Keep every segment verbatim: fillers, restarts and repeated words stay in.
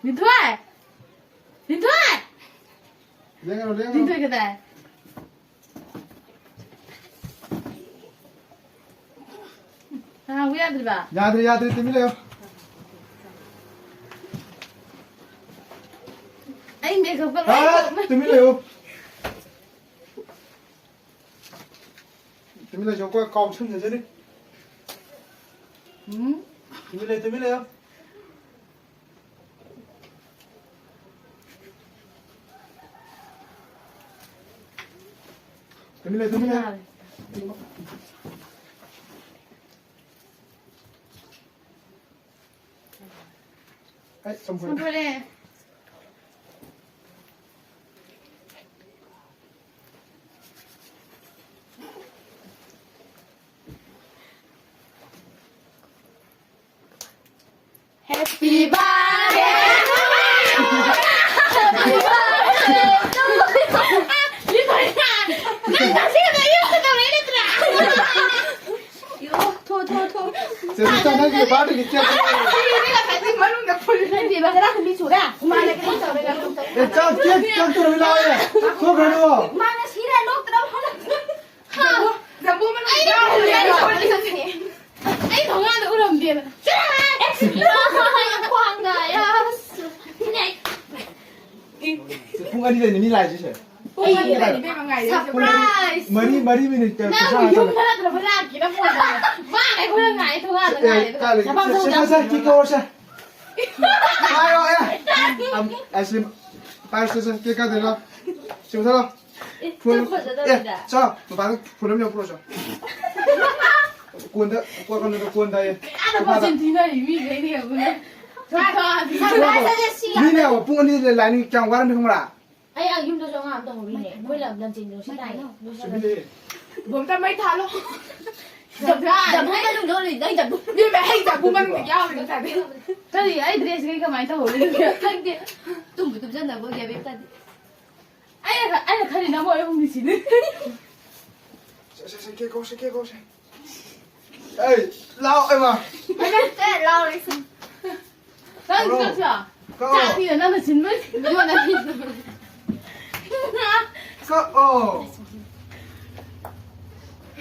ꯂꯤꯟꯊꯣꯏ! ꯂꯤꯟꯊꯣꯏ! ꯂꯦꯡꯒꯅꯨ, ꯂꯦꯡꯒꯅꯨ꯫ ꯂꯤꯟꯊꯣꯏ ꯀꯗꯥꯏ? ꯍꯥꯡꯕ ꯌꯥꯗ꯭ꯔꯤꯕ? ꯌꯥꯗ꯭ꯔꯦ, ꯌꯥꯗ꯭ꯔꯦ, ꯇꯨꯃꯤꯟ ꯂꯩꯌꯣ꯫ ꯑꯩ ꯃꯦꯀꯞꯀ ꯂꯣꯏ ꯑꯥ, ꯇꯨꯃꯤꯟ ꯂꯩꯌꯣ꯫ ꯇꯨꯃꯤꯟ ꯂꯩꯌꯣ, ꯑꯩꯈꯣꯏ ꯀꯥꯎ ꯁꯟꯖꯖꯅꯤ꯫ ꯎꯝ꯫ ꯇꯨꯃꯤꯟ ꯂꯩ, ꯇꯨꯃꯤꯟ ꯂꯩꯌꯣ꯫ ꯇꯨꯃꯤꯟ ꯂꯩ, ꯇꯨꯃꯤꯟ ꯂꯩ꯫ ꯑꯩ ꯆꯝꯐꯨꯠ꯫ ꯆꯝꯐꯨꯠꯅꯦ꯫ Happy birthday! Happy birthday! ꯅꯪ ꯉꯁꯤꯒ ꯑꯌꯨꯛꯇ ꯇꯧꯔꯛꯏ ꯅꯠꯇ꯭ꯔꯥ? ꯌꯣ, ꯊꯣ, ꯊꯣ, ꯊꯣ꯫ ꯆꯦ ꯕꯤꯇꯥ, ꯅꯪꯒꯤ ꯕꯥꯔꯗꯦꯒꯤ ꯀꯦꯛ꯫ ꯁꯤꯗꯤ ꯉꯁꯥꯏꯗꯤ ꯃꯅꯨꯡꯗ ꯐꯨꯜ ꯂꯩꯕꯤꯕ ꯈꯔ ꯃꯤ ꯁꯨꯔꯦ꯫ ꯏꯃꯥꯅ ꯀꯩꯅꯣ ꯇꯧꯔꯦ, ꯀꯩꯅꯣ ꯇꯧꯔꯦ꯫ ꯑꯦ, ꯆꯥꯛ ꯀꯦꯛ ꯀꯛꯇꯣꯔꯕ ꯂꯥꯛꯑꯣꯌꯦ꯫ ꯊꯣꯛꯈ꯭ꯔꯅꯨ꯫ ꯏꯃꯥꯅ ꯁꯤꯔꯦ, ꯅꯣꯛꯇꯅꯕ ꯍꯣꯠꯅꯕꯗ꯫ ꯖꯝꯕꯣ, ꯖꯝꯕꯣ ꯃꯅꯨꯡꯗ ꯑꯩ ꯌꯥꯎꯔꯦ꯫ ꯊꯣꯡꯒꯥꯟꯗ ꯎꯔꯝꯗꯦꯅ꯫ ꯆꯠꯂꯣꯍꯦ! ꯈ꯭ꯋꯥꯡ ꯅꯥꯏ, ꯑꯁ꯫ ꯄꯨꯡ ꯑꯅꯤꯗꯅꯤ ꯃꯤ ꯂꯥꯛꯏꯁꯦ, ꯁꯦ꯫ ꯄꯨꯡ ꯑꯅꯤꯗꯅꯤ ꯏꯕꯦꯝꯃ ꯉꯥꯏꯔꯤꯁꯦ꯫ ꯁꯔꯄ꯭ꯔꯥꯏꯖ! ꯃꯔꯤ, ꯃꯔꯤ ꯃꯤꯅꯤꯠ ꯅꯪ ꯀꯨꯟꯊ꯭ꯔꯥ ꯌꯨꯝꯗ ꯆꯠꯂꯦ꯫ ꯅꯠꯇ꯭ꯔꯕ ꯂꯥꯛꯀꯦꯅ ꯐꯣꯟ ꯇꯧꯔꯦ꯫ ꯃꯥ ꯑꯩꯈꯣꯏꯅ ꯉꯥꯏ ꯊꯣꯡꯒꯥꯟꯗ ꯑꯦ, ꯉꯥꯏꯔꯦ꯫ ꯀꯥꯏ ꯂꯩꯒꯦ? ꯆꯠꯐꯝ ꯁꯦ, ꯁꯦ, ꯊꯣꯛꯇꯕ꯫ ꯁꯦ, ꯁꯦ, ꯀꯦꯛ ꯀꯛꯑꯣ, ꯁꯦ꯫ ꯄꯥꯏꯌꯣ, ꯑꯦ꯫ ꯑꯝ, ꯑꯥꯏꯁ ꯀ꯭ꯔꯤꯝ꯫ ꯄꯥꯏꯌꯣ, ꯁꯦ, ꯁꯦ, ꯀꯦꯛ ꯀꯛꯑꯗꯣꯏꯅꯣ? ꯁꯤ ꯃꯨꯊꯠꯂꯣ꯫ ꯑꯦ, ꯐꯣꯟ-, ꯁꯛ ꯐꯖꯗꯕꯤꯗ꯫ ꯑꯦ, ꯆꯥꯎ, ꯅꯨꯄꯥꯗꯣ ꯐꯣꯟ ꯑꯃ ꯌꯦꯡꯉꯨ ꯄꯨꯔꯛꯑꯣ, ꯆꯥꯎ꯫ ꯀꯣꯟꯗ, ꯀꯣꯟ-, ꯀꯣꯟꯗ, ꯀꯣꯟꯗ ꯍꯥꯏꯌꯦ꯫ ꯀꯌꯥꯗ ꯅꯨꯄꯥꯗ꯫ ꯃꯆꯤꯟ ꯊꯤꯅꯔꯤ ꯃꯤꯈꯩꯅ ꯌꯦꯡꯉꯨꯅꯦ꯫ ꯁ꯭ꯋꯥꯏꯗ, ꯁ꯭ꯋꯥꯏꯗ꯫ ꯃꯤꯅ ꯄꯨꯡ ꯑꯅꯤꯗ ꯂꯥꯏꯅꯤꯡ ꯀꯌꯥꯝ ꯋꯥꯔꯝꯅꯤ ꯈꯪꯕ꯭ꯔꯥ? ꯑꯩ ꯑꯥ ꯌꯨꯝꯗꯁꯨ ꯑꯉꯥꯡ ꯑꯝꯇ ꯍꯧꯔꯤꯅꯦ꯫ ꯃꯣꯏ ꯂꯝ-, ꯂꯝꯖꯦꯟꯗꯣ ꯁꯤ ꯇꯥꯏꯌꯦ꯫ ꯁꯤꯗꯤ꯫ ꯕꯣꯝꯇ ꯃꯩ ꯊꯥꯜꯂꯣ꯫ ꯖꯝ-, ꯖꯝꯕꯨ ꯃꯅꯨꯡꯗ ꯂꯩ, ꯅꯪ ꯖꯝꯕꯨ꯫ ꯏꯕꯦꯝꯃ, ꯑꯩ ꯖꯝꯕꯨ ꯃꯅꯨꯡꯗ ꯌꯥꯎꯔꯤꯅꯦ ꯉꯁꯥꯏꯗꯩ꯫ ꯀꯔꯤ? ꯑꯩ ꯗ꯭ꯔꯦꯁ ꯀꯩ ꯀꯃꯥꯏꯅ ꯇꯧꯍꯧꯔꯤꯅꯣ? ꯈꯪꯗꯦ꯫ ꯇꯨꯝꯕꯨ ꯇꯨꯝꯖꯟꯅꯕ ꯑꯣꯏꯒꯦ, ꯏꯕꯦꯝ ꯇꯥꯗꯦ꯫ ꯑꯩꯅ ꯈ-, ꯑꯩꯅ ꯈꯜꯂꯤꯅ ꯃꯣꯏ ꯑꯍꯨꯝꯅꯤ ꯁꯤꯅꯤ꯫ ꯁꯦ, ꯁꯦ, ꯁꯦ, ꯀꯦꯛ ꯀꯛꯑꯣ, ꯁꯦ, ꯀꯦꯛ ꯀꯛꯑꯣ, ꯁꯦ꯫ ꯑꯩ, ꯂꯥꯎ, ꯑꯩꯃ꯫ ꯅꯠꯇꯦ, ꯂꯥꯎꯔꯤꯁꯤ꯫ ꯅꯪ ꯍꯜꯂꯣ꯫ ꯆꯠꯁꯤꯔꯣ? ꯀꯛꯑꯣ꯫ ꯆꯥꯛꯇꯤꯅ ꯅꯪꯅ ꯁꯤꯟꯕ ꯌꯣꯟꯅ ꯀꯛꯑꯣ꯫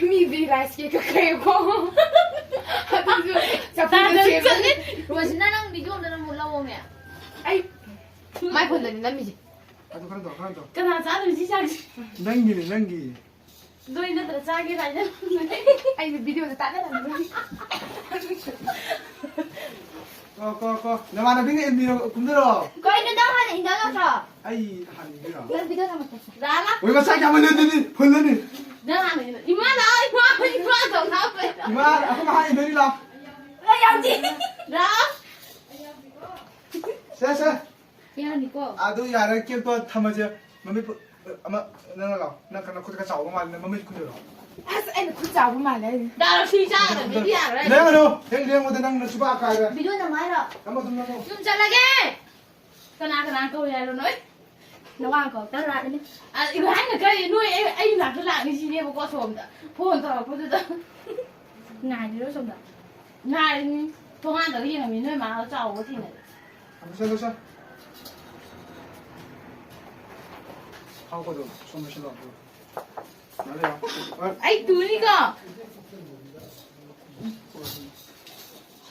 ꯃꯤ ꯕꯤ ꯔꯥꯏꯁ ꯀꯦꯛ ꯀꯛꯈ꯭ꯔꯦꯀꯣ꯫ ꯑꯗꯨꯁꯨ ꯆꯐꯨꯗ ꯆꯥꯗꯕ ꯁꯦꯝꯕ꯫ ꯆꯠꯂꯦ꯫ ꯔꯣꯁꯤꯅ ꯅꯪ ꯚꯤꯗꯤꯑꯣ ꯑꯝꯇ ꯅꯝꯃꯨ ꯂꯧꯑꯣꯃꯦ꯫ ꯑꯩ ꯃꯥꯏ ꯐꯣꯟꯗꯅꯤ ꯅꯝꯃꯤꯁꯦ꯫ ꯑꯗꯨ ꯈꯔ ꯇꯧ, ꯈꯔ ꯇꯧ꯫ ꯀꯅꯥ ꯆꯥꯗꯣꯏꯅꯣ ꯁꯤ ꯆꯥꯛꯁꯦ? ꯅꯪꯒꯤꯅꯦ, ꯅꯪꯒꯤ꯫ ꯅꯣꯏ ꯅꯠꯇ꯭ꯔ ꯆꯥꯒꯦ ꯀꯥꯏꯅ꯫ ꯑꯩꯗꯤ ꯚꯤꯗꯤꯑꯣꯗ ꯇꯥꯟꯅꯔꯝꯃꯤ꯫ ꯀꯣ, ꯀꯣ, ꯀꯣ꯫ ꯅꯃꯥꯟꯅꯕꯤꯅ ꯑꯦꯝꯕꯤꯔꯣ ꯀꯨꯝꯗꯔꯣ? ꯀꯩꯅꯣ ꯅꯪ ꯍꯥꯟꯅ ꯏꯟꯖꯥꯡ ꯂꯧꯊꯣꯛꯑꯣ꯫ ꯑꯩ ꯍꯥꯟꯅ ꯏꯟꯕꯤꯔꯣ? ꯅꯪ ꯚꯤꯗꯤꯑꯣ ꯊꯥꯃꯛꯀꯦ꯫ ꯂꯥꯛꯑꯣ, ꯂꯥꯛꯑꯣ꯫ ꯍꯣꯏ, ꯃꯁꯥ ꯌꯥꯝꯃꯜꯂꯦ ꯑꯗꯨꯗꯤ, ꯐꯨꯜꯂꯅꯤ꯫ ꯅꯪ ꯍꯥꯟꯅ ꯏꯟꯕꯤꯔꯣ꯫ ꯏꯃꯥ ꯂꯥꯛꯑꯣ, ꯏꯃꯥ, ꯏꯃꯥ ꯇꯧ ꯂꯥꯛꯑꯣ ꯀꯩꯅꯣ꯫ ꯏꯃꯥ, ꯑꯩꯈꯣꯏ ꯃꯥ ꯍꯥꯟꯅ ꯏꯟꯗꯣꯏꯅꯤ, ꯂꯥꯛꯑꯣ꯫ ꯂꯥꯛꯑꯣ꯫ ꯁꯦ, ꯁꯦ꯫ ꯌꯥꯅꯤꯀꯣ? ꯑꯗꯨ ꯌꯥꯔꯦ, ꯀꯦꯛꯇꯣ ꯊꯝꯃꯁꯦ꯫ ꯃꯃꯤꯠ ꯄꯨ-, ꯑꯃ, ꯅꯪ ꯂꯥꯛꯑꯣ꯫ ꯅꯪ ꯀꯩꯅꯣ ꯈꯨꯠ ꯈꯔ ꯆꯥꯎꯕ ꯃꯥꯜꯂꯦ, ꯅꯪ ꯃꯃꯤꯠ ꯈꯨꯝꯖꯤꯜꯂꯣ꯫ ꯑꯁ, ꯑꯩꯅ ꯈꯨꯠ ꯆꯥꯎꯕ ꯃꯥꯜꯂꯦ ꯍꯥꯏꯅꯦ꯫ ꯗꯥ ꯔꯣꯁꯤ ꯆꯥꯒꯗꯕꯅꯤꯗꯤ ꯌꯥꯔꯣꯏ꯫ ꯂꯦꯡꯒꯅꯨ꯫ ꯍꯦꯛ ꯂꯦꯡꯕꯗ ꯅꯪꯅ ꯁꯨꯕꯥ ꯀꯥꯏꯔꯦ꯫ ꯚꯤꯗꯤꯑꯣ ꯅꯝꯃꯣ ꯍꯥꯏꯔꯣ? ꯅꯝꯃꯣ ꯑꯗꯨꯝ ꯅꯝꯃꯣ꯫ ꯌꯨꯝ ꯆꯠꯂꯒꯦ꯫ ꯀꯅꯥ ꯀꯅꯥ ꯀꯧꯔꯤ ꯍꯥꯏꯔꯣ ꯅꯣꯏ? ꯅꯋꯥ ꯀꯧꯔꯛꯇꯅ ꯂꯥꯛꯏꯅꯦ꯫ ꯑ, ꯏꯕꯥ ꯍꯥꯏꯅ ꯀꯔꯤ? ꯅꯣꯏ ꯑꯩ, ꯑꯩ ꯅꯥꯛꯇ ꯂꯥꯛꯅꯤ ꯁꯤꯅꯦꯕꯀꯣ, ꯁꯣꯝꯗ꯫ ꯐꯣꯟ ꯇꯧꯔꯛꯄꯗꯨꯗ꯫ ꯉꯥꯏꯔꯤꯔꯣ ꯁꯣꯝꯗ? ꯉꯥꯏꯔꯤꯅꯤ꯫ ꯊꯣꯡꯒꯥꯟꯗꯒ ꯌꯦꯡꯉꯝꯃꯤ, ꯅꯣꯏ ꯃꯥꯒ ꯆꯥꯎꯕ ꯊꯦꯡꯅꯔꯦ꯫ ꯂꯣꯏꯁꯜ, ꯂꯣꯏꯁꯜ꯫ ꯐꯥꯎꯕꯗꯣ ꯁꯣꯝ ꯂꯣꯏꯁꯜꯂꯣ꯫ ꯌꯥꯔꯦ, ꯌꯥꯔꯦ꯫ ꯑꯩ ꯇꯨꯅꯤꯀꯣ꯫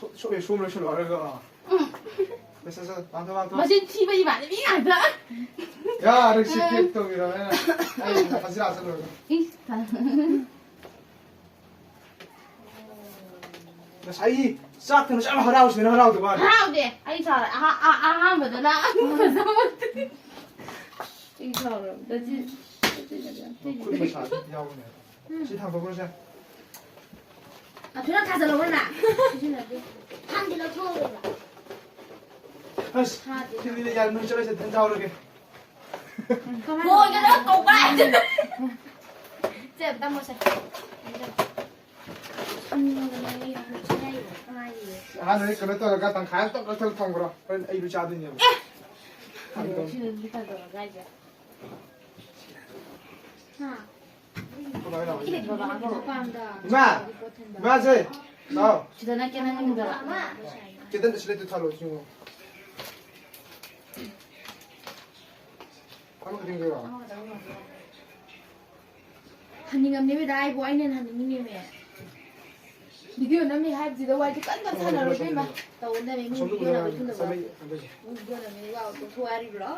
ꯁꯣ-, ꯁꯣ-, ꯁꯣꯝ ꯂꯣꯏꯁꯜꯂꯣ ꯍꯥꯏꯔꯒ, ꯑꯥ꯫ ꯎꯝ꯫ ꯂꯣꯏꯁꯜ, ꯂꯣꯏꯁꯜ, ꯂꯥꯡꯊꯣꯛ, ꯂꯥꯡꯊꯣꯛ꯫ ꯃꯆꯤꯟ ꯊꯤꯕ ꯏꯃꯥꯟꯅꯕꯤ ꯉꯥꯛꯇ꯫ ꯌꯥꯔꯦ, ꯁꯤ ꯄꯦꯛ ꯇꯧꯕꯤꯔꯣ, ꯑꯩꯅ, ꯑꯩ ꯍꯖꯤꯔꯥ ꯆꯠꯂꯨꯔꯒꯦ꯫ ꯏꯁ꯫ ꯉꯁꯥꯏꯒꯤ ꯆꯥꯛꯇꯨꯅ ꯌꯥꯝ ꯍꯔꯥꯎꯁꯤꯅ ꯍꯔꯥꯎꯗꯕ ꯋꯥꯅꯤ꯫ ꯍꯔꯥꯎꯗꯦ꯫ ꯑꯩ ꯁꯥꯎꯔꯦ꯫ ꯑꯍꯥ-, ꯑ-, ꯑꯍꯥꯟꯕꯗꯅ ꯐꯖꯕ꯫ ꯑꯩ ꯁꯥꯎꯔꯕ꯫ ꯗꯁꯤ-, ꯗꯁꯤꯅ ꯌꯥꯝ ꯇꯦ꯫ ꯈꯨꯠ ꯃꯁꯥꯗ ꯌꯥꯎꯕꯅꯦ꯫ ꯁꯤ ꯊꯥꯡꯗꯣꯛꯈ꯭ꯔꯁꯦ꯫ ꯑꯗꯨꯅ ꯊꯥꯖꯜꯂꯧꯔꯣ ꯅꯪ? ꯁꯤꯖꯤꯟꯅꯗꯦ꯫ ꯊꯥꯡꯗꯤ ꯂꯧꯊꯣꯛꯑꯣꯕ꯫ ꯑꯁ, ꯊꯥꯗꯦ꯫ ꯁꯤꯗꯤ ꯌꯥꯔꯦ, ꯅꯪ ꯆꯠꯂꯁꯦ, ꯊꯟ ꯊꯥꯎꯔꯒꯦ꯫ ꯐꯣꯟꯒ ꯂꯣꯏ ꯀꯧꯕ ꯍꯥꯏꯗꯨꯅ꯫ ꯁꯦ, ꯇꯝꯃꯣꯁꯦ꯫ ꯑꯍꯥꯟꯕꯗꯤ ꯀꯩꯅꯣ ꯇꯧꯔꯒ ꯇꯪꯈꯥꯏ ꯑꯃ ꯇꯞ ꯇꯞ ꯊꯝꯈ꯭ꯔꯣ꯫ ꯍꯣꯔꯦꯟ ꯑꯩꯁꯨ ꯆꯥꯗꯣꯏꯅꯦꯕ꯫ ꯑꯦ! ꯁꯤꯗ ꯂꯤꯇꯔ ꯇꯧꯔꯒ ꯍꯥꯏꯁꯦ꯫ ꯍꯥ? ꯏꯃꯥ! ꯏꯃꯥꯁꯦ! ꯂꯥꯎ! ꯁꯤꯗꯅ ꯀꯦꯅꯟꯗ꯫ ꯀꯦꯟꯗꯜ ꯑꯁꯤ ꯂꯩꯇꯦ, ꯊꯥꯜꯂꯣ, ꯁꯤ ꯌꯦꯡꯉꯣ꯫ ꯑꯃꯈꯛꯇꯪ ꯄꯤꯔꯣ꯫ ꯍꯟꯅꯤꯡꯉꯝꯅꯦꯕ ꯗꯥ ꯑꯩꯕꯨ, ꯑꯩꯅ ꯍꯦꯟꯅ ꯍꯟꯅꯤꯡꯉꯤꯅꯦꯃꯦ꯫ ꯚꯤꯗꯤꯑꯣ ꯅꯝꯃꯤ ꯍꯥꯏꯕꯁꯤꯗ ꯋꯥꯔꯤꯁꯦ ꯀꯟꯅ ꯁꯥꯟꯅꯔꯣꯏ ꯏꯕꯦꯝꯃ꯫ ꯇꯧꯅꯦꯃꯦ, ꯃꯤ ꯁꯣꯝꯗ ꯚꯤꯗꯤꯑꯣ ꯅꯝꯕ ꯄꯨꯟꯅꯕ꯫ ꯁꯣꯝꯗ ꯁꯣꯝꯗ ꯚꯤꯗꯤꯑꯣ ꯅꯝꯃꯤ ꯋꯥ ꯇꯣꯛꯊꯣꯛ ꯍꯥꯏꯔꯤꯕ꯭ꯔꯣ?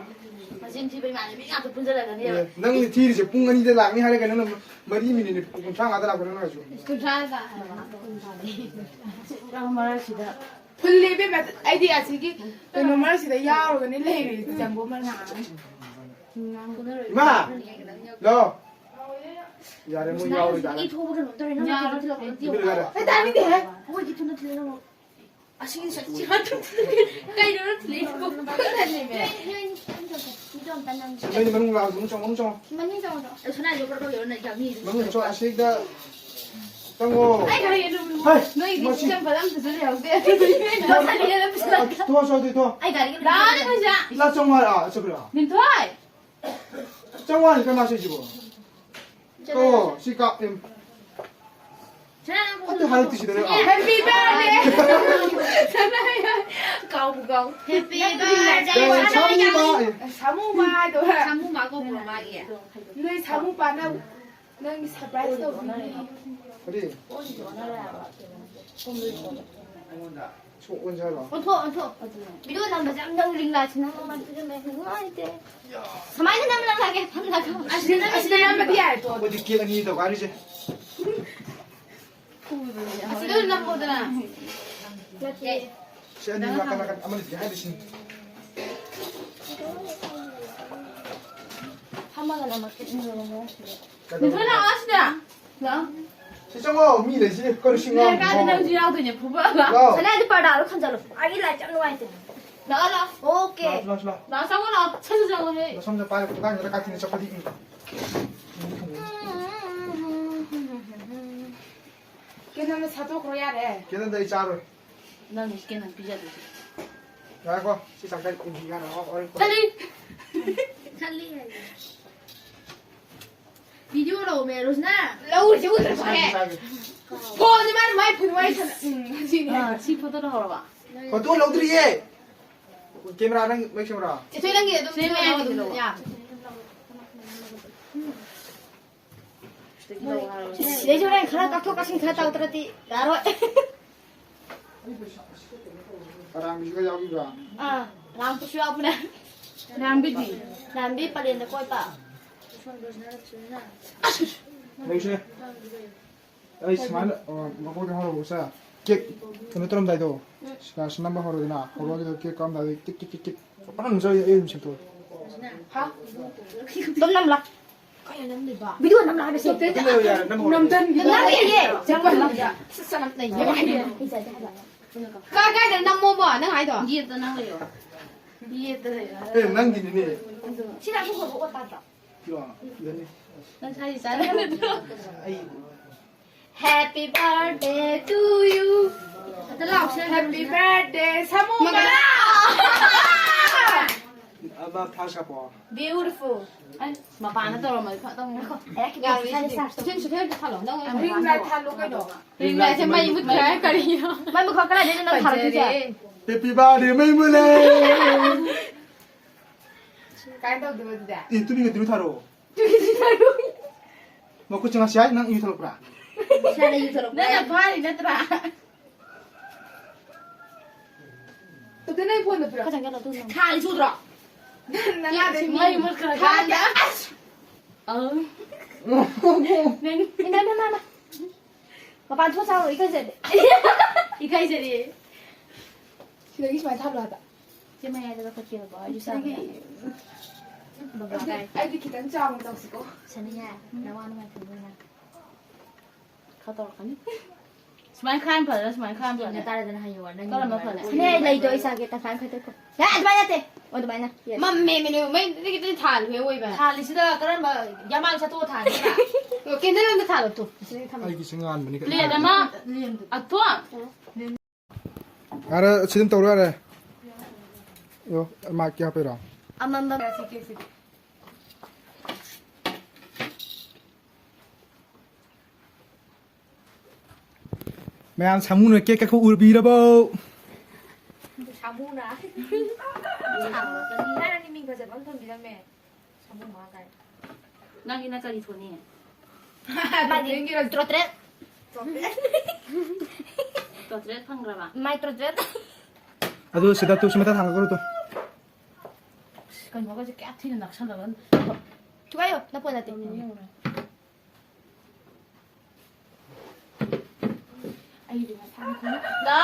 ꯃꯆꯤꯟ ꯊꯤꯕ ꯏꯃꯥꯟꯅꯕꯤ ꯉꯥꯛꯇ ꯄꯨꯟꯁꯤꯜꯂꯒꯅꯦꯕ꯫ ꯑꯦ, ꯅꯪꯅ ꯊꯤꯔꯤꯁꯦ ꯄꯨꯡ ꯑꯅꯤꯗ ꯂꯥꯛꯅꯤ ꯍꯥꯏꯔꯒ ꯅꯪꯅ ꯃꯔꯤ ꯃꯤꯅꯤꯠ ꯀꯨꯟꯊ꯭ꯔꯥ ꯃꯉꯥꯗ ꯂꯥꯛꯄ ꯅꯪꯅ ꯍꯥꯏꯁꯨ꯫ ꯀꯨꯟꯊ꯭ꯔꯥꯗ ꯍꯥꯏꯕ꯫ ꯃꯔꯛꯁꯤꯗ꯫ ꯐꯨꯜꯂꯦ ꯏꯕꯦꯝꯃ, ꯑꯩꯗꯤ ꯑꯁꯤꯒꯤ ꯀꯩꯅꯣ ꯃꯔꯛꯁꯤꯗ ꯌꯥꯎꯔꯒꯅꯦ ꯂꯩꯔꯤꯁꯦ, ꯖꯝꯕꯣ ꯃꯅꯥ꯫ ꯏꯃꯥ! ꯂꯥꯛꯑꯣ꯫ ꯌꯥꯔꯦ, ꯃꯣꯏ ꯌꯥꯎꯔꯣꯏ ꯇꯥꯔꯦ꯫ ꯏ ꯊꯣꯛꯄ ꯀꯩꯅꯣꯝ ꯇꯧꯔꯦ, ꯅꯪ ꯌꯥꯔꯣꯏ꯫ ꯅꯊꯤꯜꯂꯛꯑꯣ, ꯅꯊꯤꯜꯂꯛꯑꯣ꯫ ꯌꯥꯔꯦ꯫ ꯑꯩ ꯇꯥꯅꯤꯡꯗꯦꯍꯦ꯫ ꯑꯩꯈꯣꯏꯗꯤ ꯊꯨꯅ ꯊꯤꯜꯂꯛꯑꯣ꯫ ꯑꯁꯤꯒꯤ ꯁꯛꯁꯤ ꯍꯥꯠꯇꯣꯛ-, ꯀꯩꯅꯣ ꯅꯪ ꯊꯤꯜꯂꯛꯏꯁꯤꯕꯣ? ꯈꯪꯗꯦꯃꯦ꯫ ꯅꯣꯏ, ꯅꯣꯏ ꯑꯅꯤ ꯈꯤꯇꯪ ꯆꯪꯉꯣ꯫ ꯃꯤꯗꯣ ꯑꯝꯇ ꯅꯪ ꯅꯣꯏꯗꯤ ꯃꯅꯨꯡ ꯂꯥꯛꯑꯣ, ꯃꯅꯨꯡ ꯆꯪꯉꯣ, ꯃꯅꯨꯡ ꯆꯪꯉꯣ꯫ ꯃꯅꯤꯡ ꯆꯪꯉꯣ, ꯆꯪꯉꯣ꯫ ꯑꯦ, ꯁꯅꯥ ꯌꯣꯛꯄ꯭ꯔꯣ ꯌꯣꯟꯅ ꯌꯥꯝꯃꯤ꯫ ꯃꯅꯨꯡ ꯆꯪꯉꯣ, ꯑꯁꯤꯗ ꯆꯪꯉꯣ꯫ ꯑꯩ ꯒꯥꯔꯤ ꯑꯗꯨꯝ ꯍꯩ, ꯅꯣꯏꯒꯤꯗꯤ ꯃꯁꯤ ꯆꯝꯕ ꯑꯝꯇꯁꯨ ꯂꯩꯍꯧꯗꯦ꯫ ꯂꯧꯁꯜꯂꯒꯦ, ꯂꯧꯁꯜꯂꯒꯦ꯫ ꯊꯣꯛꯑꯣ, ꯊꯣꯛꯑꯣ, ꯊꯣꯛꯑꯣ꯫ ꯑꯩ ꯒꯥꯔꯤꯒ ꯂꯥꯛꯑꯣꯅꯦ, ꯈꯣꯏꯁꯦ꯫ ꯂꯥꯛ ꯆꯪꯉꯣ ꯍꯥꯏꯔ, ꯑꯥ, ꯆꯠꯈ꯭ꯔꯣ꯫ ꯂꯤꯟꯊꯣꯏ! ꯆꯪꯉꯣ ꯍꯥꯏꯔ ꯀꯅꯥ ꯆꯠꯁꯤꯕꯣ? ꯆꯠꯂꯣ꯫ ꯀꯣ, ꯁꯤ ꯀꯥꯞ-, ꯑꯦꯝ꯫ ꯁꯅꯥ, ꯅꯪ ꯑꯗꯨ ꯍꯥꯏꯔꯛꯇꯦ ꯁꯤꯗꯅꯦ꯫ Happy birthday! ꯀꯥꯎꯕꯨ ꯀꯥꯎ꯫ Happy birthday! ꯀꯩ ꯁꯥꯃꯨ ꯃꯥ, ꯑꯦ꯫ ꯁꯥꯃꯨ ꯃꯥ ꯀꯧꯕ꯭ꯔꯣ ꯃꯥꯒꯤ? ꯅꯣꯏ ꯁꯥꯃꯨ ꯄꯥꯅ ꯅꯪꯒꯤ surprise ꯇꯧꯕꯤꯅꯤ꯫ ꯀꯔꯤ? ꯁꯣꯛ ꯑꯣꯟꯁꯦ ꯍꯥꯏꯔꯣ? ꯑꯣꯟꯊꯣꯛ, ꯑꯣꯟꯊꯣꯛ꯫ ꯚꯤꯗꯤꯑꯣ ꯅꯝꯕꯁꯦ ꯌꯥꯝ ꯅꯧꯔꯤꯡ ꯂꯥꯏꯁꯤ ꯅꯪ ꯃꯃꯜ ꯄꯤꯔꯝꯃꯦ꯫ ꯅꯨꯡꯉꯥꯏꯇꯦ꯫ ꯁꯨꯃꯥꯏꯅ ꯅꯝꯂꯒꯦ, ꯐꯝꯂꯒ꯫ ꯑꯁꯤꯗ, ꯑꯁꯤꯗ ꯅꯝꯕꯗꯤ ꯌꯥꯏꯀꯣ꯫ ꯑꯩꯈꯣꯏꯗꯤ ꯀꯦꯛ ꯑꯅꯤ ꯇꯧꯒꯥꯏꯔꯤꯁꯦ꯫ ꯑꯁꯤꯗ ꯑꯣꯏꯅ ꯅꯝꯃꯣꯗꯅ꯫ ꯅꯠꯇꯦ꯫ ꯁꯤ ꯑꯅꯤ ꯅꯥꯀꯟ ꯅꯥꯀꯟ ꯑꯃꯅꯤꯗꯤ ꯍꯥꯏꯔꯤꯁꯤꯅꯤ꯫ ꯐꯝꯃꯒ ꯅꯝꯃꯛꯀꯦ, ꯏꯪꯅꯕ ꯃꯑꯣꯡꯁꯤꯗ꯫ ꯀꯩꯗꯧꯔꯒꯦ? ꯅꯤꯡꯊꯣꯏ, ꯂꯥꯛꯑꯣ ꯁꯤꯗ꯫ ꯂꯥꯛꯑꯣ꯫ ꯁꯤ ꯆꯪꯉꯣ, ꯃꯤ ꯂꯩꯁꯤꯗꯤ꯫ ꯀꯔꯤ ꯁꯤ ꯉꯥꯡꯉꯤꯅꯣ? ꯂꯩꯔꯀꯥꯟꯗ ꯅꯪꯁꯨ ꯌꯥꯎꯗꯣꯏꯅꯦ, ꯐꯨꯕ꯫ ꯂꯥꯛꯑꯣ꯫ ꯁꯅꯥꯗꯤ ꯄꯔꯗꯥꯗꯣ ꯈꯟꯖꯜꯂꯣ꯫ ꯑꯩꯒꯤ ꯂꯥꯏꯠꯁꯦ ꯌꯥꯝ ꯅꯨꯡꯉꯥꯏꯇꯦ꯫ ꯂꯥꯛꯑꯣ, ꯂꯥꯛꯑꯣ꯫ ꯑꯣꯀꯦ꯫ ꯂꯥꯛꯑꯣ, ꯂꯥꯛꯑꯣ, ꯂꯥꯛꯑꯣ꯫ ꯂꯥꯛꯑꯣ, ꯆꯪꯉꯣ, ꯂꯥꯛꯑꯣ꯫ ꯁꯠ, ꯁꯠ ꯆꯪꯉꯣ, ꯍꯦ꯫ ꯁꯣꯝꯗ ꯄꯥꯏꯔꯒ ꯀꯗꯥꯏꯗ ꯀꯥꯇꯤꯅ ꯆꯠꯄꯗꯤ, ꯎꯝ꯫ ꯀꯦꯅꯟꯗ ꯁꯥꯗꯣꯛꯈ꯭ꯔꯣ ꯌꯥꯔꯦ꯫ ꯀꯦꯅꯟꯗ ꯑꯩ ꯆꯥꯔꯣꯏ꯫ ꯅꯪ ꯀꯦꯅꯟ ꯄꯤꯖꯗꯣꯏꯁꯦ꯫ ꯉꯥꯏꯈꯣ, ꯁꯤ ꯆꯥꯛꯁꯪ ꯏꯟꯗꯤ ꯍꯥꯟꯅ ꯍꯣꯔꯦꯟ ꯀꯣꯟꯅ꯫ ꯈꯜꯂꯤ꯫ ꯈꯜꯂꯤ ꯍꯥꯏꯌꯦ꯫ ꯚꯤꯗꯤꯑꯣ ꯂꯧꯃꯦ, ꯔꯣꯁꯅꯥ꯫ ꯂꯧꯔꯤꯁꯦ ꯎꯗ꯭ꯔꯕꯣ, ꯍꯦ? ꯆꯥꯒꯦ, ꯆꯥꯒꯦ꯫ ꯐꯣꯟꯁꯦ ꯃꯥꯅ ꯃꯥꯏ ꯐꯨꯟ ꯋꯥꯔꯤ ꯁꯥꯟꯅ-, ꯎꯝ, ꯑꯁꯤꯅꯦ꯫ ꯑꯥ, ꯁꯤ ꯐꯣꯇꯣ ꯂꯧꯍꯧꯔꯕ? ꯐꯣꯇꯣ ꯂꯧꯗ꯭ꯔꯤꯌꯦ꯫ ꯀꯦꯃꯦꯔꯥ ꯅꯪ ꯃꯌꯦꯛ ꯁꯦꯡꯕ꯭ꯔꯥ? ꯆꯦ ꯊꯣꯏ, ꯅꯪꯒꯤ ꯑꯗꯨꯝ ꯁꯦꯝꯃꯦ, ꯁꯦꯝꯃꯦ, ꯍꯥꯏꯒꯤꯗꯤ ꯑꯗꯨꯝ ꯂꯧ꯫ ꯌꯥꯕꯅꯦ꯫ ꯏꯁ, ꯁꯤꯗꯩꯁꯤ ꯍꯣꯔꯦꯟ ꯈꯔ ꯀꯥꯞꯊꯣꯛ ꯀꯥꯞꯁꯤꯟ ꯈꯔ ꯇꯧꯗ꯭ꯔꯗꯤ ꯌꯥꯔꯣꯏ꯫ ꯑꯔꯥꯡꯕꯤꯁꯨꯒ ꯌꯥꯎꯕꯤꯕ꯭ꯔꯥ? ꯑꯥ, ꯑꯔꯥꯡꯕꯤꯁꯨ ꯌꯥꯎꯕꯅꯦ꯫ ꯑꯔꯥꯡꯕꯤꯗꯤ? ꯑꯔꯥꯡꯕꯤ ꯄꯂꯦꯟꯗ ꯀꯣꯏꯕ꯫ ꯂꯩꯁꯦ꯫ ꯑꯩ ꯁꯨꯃꯥꯏꯅ, ꯑ, ꯃꯀꯣꯛꯇ ꯍꯧꯔꯛꯎꯁꯦ꯫ ꯀꯦꯛ ꯀꯩꯅꯣ ꯇꯧꯔꯝꯗꯥꯏꯗꯣ, ꯁꯤꯗ ꯁꯤ ꯅꯝꯕ ꯍꯧꯔꯣꯗꯅ, ꯍꯧꯔꯛꯑꯒ ꯀꯦꯛ ꯀꯛꯑꯝꯗꯥꯏꯗ ꯀꯤꯛ, ꯀꯤꯛ, ꯀꯤꯛ, ꯀꯤꯛ꯫ ꯄꯪꯅꯝ ꯅꯝꯖꯧ, ꯑꯩ ꯑꯗꯨꯝ ꯁꯦꯝꯗꯣꯛꯑꯒꯦ꯫ ꯍꯥ? ꯑꯗꯨꯝ ꯅꯝꯂꯥ? ꯀꯩꯅꯣ ꯅꯝꯂꯤꯕ? ꯚꯤꯗꯤꯑꯣ ꯅꯝꯂꯥ ꯍꯥꯏꯕꯁꯦ꯫ ꯑꯗꯨꯝ ꯂꯩꯌꯣ, ꯌꯥꯔꯦ, ꯅꯝ ꯍꯧꯔꯣ꯫ ꯅꯝꯖꯟꯕꯤꯗꯣ꯫ ꯅꯝꯂꯤꯌꯦ꯫ ꯆꯪꯉꯣ, ꯅꯝ꯫ ꯁꯠ, ꯁꯠ, ꯅꯝ, ꯂꯩꯌꯦ꯫ ꯏꯖꯗꯦ ꯍꯥꯏꯕ꯫ ꯀꯥꯏ, ꯀꯥꯏꯗ ꯅꯝꯃꯣꯕ, ꯅꯪ ꯍꯥꯏꯗꯣ? ꯌꯦꯠꯇ ꯅꯝ ꯂꯩꯌꯣ꯫ ꯌꯦꯠꯇ ꯂꯩꯌꯣ꯫ ꯑꯦ, ꯅꯪꯒꯤꯅꯤꯅꯦ꯫ ꯁꯤꯗ ꯑꯃꯨꯛ ꯍꯧꯔꯛꯑꯣ, ꯇꯥꯗ꯭ꯔꯣ? ꯀꯤꯔꯣ? ꯌꯥꯅꯤ꯫ ꯅꯪ ꯁꯥꯏꯁꯦ ꯆꯥꯟꯅꯒꯗ꯭ꯔꯣ? ꯑꯩ Happy birthday to you. ꯑꯝꯇ ꯂꯥꯎꯁꯦ꯫ Happy birthday, ꯁꯥꯃꯨ ꯃꯉꯥ꯫ ꯃꯉꯥ꯫ ꯑꯃ ꯐ꯭ꯂꯥꯁ ꯀꯥꯞꯄꯣ꯫ Beautiful. ꯑꯩ ꯃꯄꯥꯟꯗ ꯇꯧꯔꯝꯃꯗꯤ ꯐꯗꯧꯅꯤ꯫ ꯉꯥꯏꯈꯣ꯫ ꯑꯦ, ꯌꯥꯔꯣꯏ, ꯁꯤꯗꯤ꯫ ꯁꯤꯗꯤ ꯁꯥꯔ, ꯁꯤꯗꯤ ꯁꯥꯔ ꯊꯥꯜꯂꯣ꯫ ꯅꯪ ꯑꯣꯏꯅ ꯔꯤꯡ ꯂꯥꯏꯠ ꯊꯥꯜꯂꯣ ꯀꯩꯅꯣ꯫ ꯔꯤꯡ ꯂꯥꯏꯠꯁꯦ ꯃꯩ ꯃꯨꯠꯈ꯭ꯔꯦ ꯍꯥꯏ ꯀꯔꯤꯅꯣ? ꯃꯩ ꯃꯨꯠꯈ꯭ꯔ ꯀꯗꯥꯏꯗꯩꯅꯣ ꯅꯪ ꯊꯥꯜꯂꯛꯇꯣꯏꯁꯦ? ꯐꯖꯔꯦ꯫ Happy birthday, ꯃꯩ ꯃꯨꯠꯂꯦ꯫ ꯀꯥꯏ ꯇꯧꯗꯣꯏꯕ ꯑꯗꯨꯗꯤ? ꯑꯦ, ꯇꯨꯃꯤꯟꯅ ꯇꯨꯃꯤꯟ ꯊꯥꯔꯛꯑꯣ꯫ ꯃꯈꯨꯠꯁꯦ ꯉꯁꯤ ꯍꯥꯏ ꯅꯪ ꯏ ꯊꯣꯛꯂꯛꯄ꯭ꯔꯥ? ꯏꯁꯥꯅ ꯏ ꯊꯣꯛꯂꯛꯄ꯭ꯔꯥ? ꯅꯪꯅ ꯐꯥꯔꯤ ꯅꯠꯇ꯭ꯔꯥ? ꯇꯨ ꯅꯪ ꯐꯣꯟꯗꯣ ꯄꯤꯔꯛꯑꯣ꯫ ꯈꯔ ꯆꯪꯁꯤꯜꯂꯣ, ꯑꯗꯨ ꯅꯪ꯫ ꯊꯥꯜꯂꯤ ꯁꯨꯗ꯭ꯔꯣ? ꯅꯪ ꯅꯥꯗ ꯃꯩ ꯃꯨꯠꯈ꯭ꯔꯀꯥꯟꯗ꯫ ꯊꯥꯜꯂꯤ꯫ ꯑꯁ! ꯑꯧ꯫ ꯅꯪ ꯏꯃꯥ, ꯏꯃꯥ, ꯏꯃꯥ, ꯏꯃꯥ꯫ ꯃꯄꯥꯟ ꯊꯣꯛ ꯆꯥꯔꯨꯔꯣ, ꯏꯀꯥꯏꯖꯔꯦ꯫ ꯏꯀꯥꯏꯖꯔꯦ꯫ ꯁꯤꯗꯒꯤ ꯁꯨꯃꯥꯏꯅ ꯊꯥꯜꯂꯣ ꯍꯥꯏꯕ꯫ ꯁꯤ ꯃꯌꯥꯏꯗ ꯂꯧꯈꯠꯀꯦꯕꯀꯣ, ꯑꯩꯁꯨ ꯆꯥꯕ ꯌꯥꯏ꯫ ꯕꯕꯥ ꯑꯗꯨꯗꯤ ꯀꯥꯏ? ꯑꯩꯗꯤ ꯈꯤꯇꯪ ꯆꯥꯎꯅ ꯇꯧꯁꯤꯀꯣ꯫ ꯁꯅꯤꯌꯥ, ꯅꯋꯥ ꯅꯨꯡꯉꯥꯏ ꯈꯪꯗꯣꯏꯅ꯫ ꯈꯔ ꯇꯧꯔꯛꯀꯅꯤ꯫ ꯁꯨꯃꯥꯏꯅ ꯈꯥꯏꯅ ꯐꯖꯅ, ꯁꯨꯃꯥꯏꯅ ꯈꯥꯏꯅ ꯐꯖꯅ꯫ ꯇꯥꯔꯦꯗꯅ ꯍꯌꯦꯡ ꯋꯥꯏ ꯅꯪꯒꯤ ꯀꯔꯝꯕ ꯅꯨꯡꯉꯥꯏꯕ꯫ ꯐꯖꯅ? ꯁꯅꯤꯌꯥ, ꯑꯩ ꯂꯩꯗꯣ ꯑꯩ ꯆꯥꯒꯦ, ꯇꯪꯈꯥꯏ ꯑꯃ ꯈꯥꯏꯗꯣꯛꯈꯣ꯫ ꯌꯥ, ꯑꯗꯨꯃꯥꯏꯅ ꯅꯠꯇꯦ꯫ ꯑꯣ, ꯑꯗꯨꯃꯥꯏꯅ꯫ Yes꯫ ꯃꯝꯃꯦ, ꯃꯤꯅꯨ, ꯃꯩ ꯈꯤꯇꯪ ꯊꯥꯜꯂꯨꯍꯦ, ꯑꯣꯏꯕ꯫ ꯊꯥꯜꯂꯤꯁꯤꯗ ꯀꯔꯝꯕ ꯌꯥꯃꯥꯡ ꯆꯠꯊꯣꯛꯑ ꯊꯥꯜꯂꯤꯕ? ꯑꯣ, candle ꯑꯝꯇ ꯊꯥꯜꯂꯣ, ꯇꯨ꯫ ꯁꯤꯗ ꯊꯝꯃꯣ꯫ ꯑꯩꯒꯤꯁꯦ ꯉꯥꯟꯕꯅꯤ ꯀꯩꯅꯣ꯫ Plate ꯑꯃ, ꯑꯊꯣꯝ꯫ ꯌꯥꯔꯦ, ꯁꯤ ꯑꯗꯨꯝ ꯇꯧꯔꯣ, ꯌꯥꯔꯦ꯫ ꯌꯣ, ꯃꯥꯏꯛꯀꯤ ꯍꯥꯞꯄꯩꯔꯣ? ꯑꯃꯃꯝ꯫ ꯃꯌꯥꯝ, ꯁꯥꯃꯨꯅ ꯀꯦꯛ ꯀꯛꯄ ꯎꯔꯕꯤꯔꯕꯣ? ꯁꯥꯃꯨꯅ꯫ ꯅꯪꯒꯤꯅ ꯀꯔꯤ ꯊꯣꯟꯅꯤ? ꯃꯥꯗꯤ ꯇꯔꯨꯛ ꯇꯔꯦꯠ꯫ ꯇꯔꯨꯛ ꯇꯔꯦꯠ ꯐꯪꯈ꯭ꯔꯕ? ꯃꯥꯏ ꯇꯔꯨꯛ ꯇꯔꯦꯠ꯫ ꯑꯗꯨ ꯁꯤꯗ ꯇꯨ ꯁꯤ ꯃꯊꯛ ꯊꯥꯡꯒꯠꯈ꯭ꯔꯣ ꯇꯨ꯫ ꯀꯩꯅꯣꯒꯁꯦ ꯀꯌꯥ ꯊꯤꯅ ꯅꯛꯁꯜꯂꯒ꯫ ꯊꯨꯒꯥꯏꯌꯣ, ꯅꯄꯣꯠ ꯅꯠꯇꯦ꯫ ꯑꯩꯗꯤ ꯃꯁꯥꯅ ꯈꯪꯅ ꯂꯥ?